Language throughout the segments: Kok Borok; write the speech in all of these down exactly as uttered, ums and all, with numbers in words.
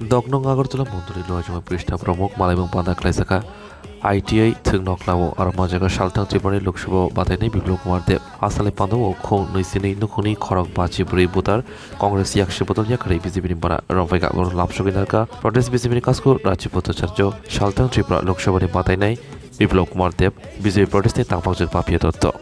Doknong Agartala Mondoli Loajama Pristha Pramuk Malaimung Panda Klaisaka I T I Thwknoklao Armajaga Salthang Tripurani Lok Sabha Batainai Biplab Kumar Deb Asalni Pandao Khong Nui Sini Nukhungni Khorok Bachi Bwrwi Butar Congress Yakshi Bodol Yakarwi B J P ni Bara Romphaiga Lamsogwi Narka Protest B J P ni Kasku Rajiv Bhattacharya Salthang Tripura Lok Sabha ni Batainai Biplab Kumar Deb B J P Protest ni Tangpakjwk Papia Dotto.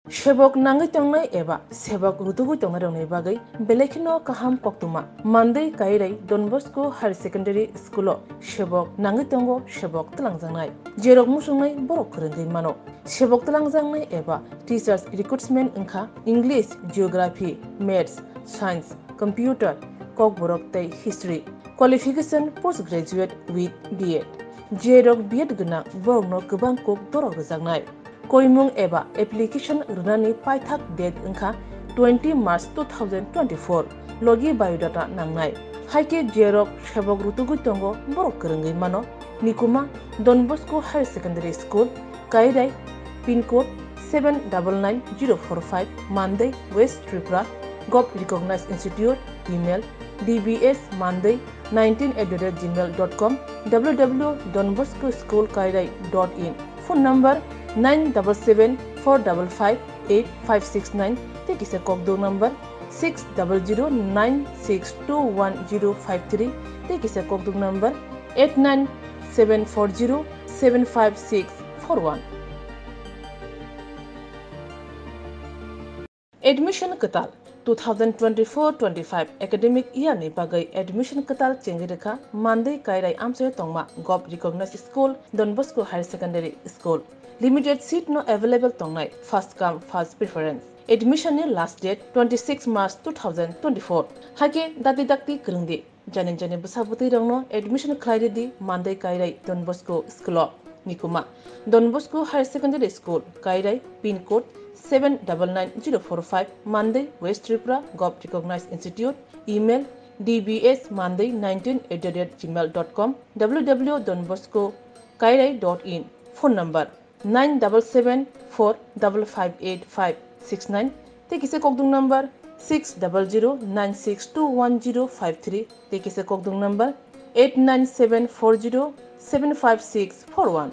Sebok nangwi tongnai eba sebok rutugwi tongnairokni bagwi belai kheno kaham koktwma. Mandwi Kairai Don Bosco Higher Secondary School-o sebok nangwi tongo, sebok twlangjaknai. Jerok muchungnai borok kwrwngwi mano. Sebok twlangjaknai eba teachers recruitment wngkha English, Geography, Maths, Science, Computer, Kokborok tei History. Qualification post graduate with B Ed. Jerok B Ed gwnang borokno kwbang kok dorok rwjaknai. Koimung eba application rwnani paithak date wngkha twenty March two thousand twenty-four, logi biodata nangnai. Haikhe jerok sebok rutugwi tongo borok kwrwngwi mano. Nikuma, Don Bosco Higher Secondary School, Kairai, pin code seven double nine zero four five, Mandai, West Tripura, Govt Recognized Institute, email, D B S Mandai nineteen at the rate gmail dot com, W W W dot Don Bosco School Kairai dot in, phone number nine double seven four double five eight five six nine, tei kisa kokduk number six double zero nine six two one zero five three, tei kisa kokduk number eight nine seven four zero seven five six four one. Admission kwtal. Two thousand twenty-four twenty-five academic year ni bagwi admission kwtal chengwi rwkha Mandwi Kairai amchaio tongma Govt Recognized School, Don Bosco Higher Secondary School. Limited seat no available tongnai, first come first preference. Admission ni last date twenty-six March two thousand twenty-four. Haikhe dakti dakti kwrwngdi. Jani jani bwsa bwtwi rokno admission khlai rwdi Mandai Kairai Don Bosco School o. Nikuma, Don Bosco Higher Secondary School, Kairai, pin code seven double nine zero four five, Mandai, West Tripura, Govt Recognized Institute, email, D B S Mandai nineteen at the rate gmail dot com, W W W dot Don Bosco Kairai dot in, phone number nine double seven four double five eight five six nine, tei kisa kokduk number six double zero nine six two one zero five three, tei kisa kokduk number eight nine seven four zero seven five six four one.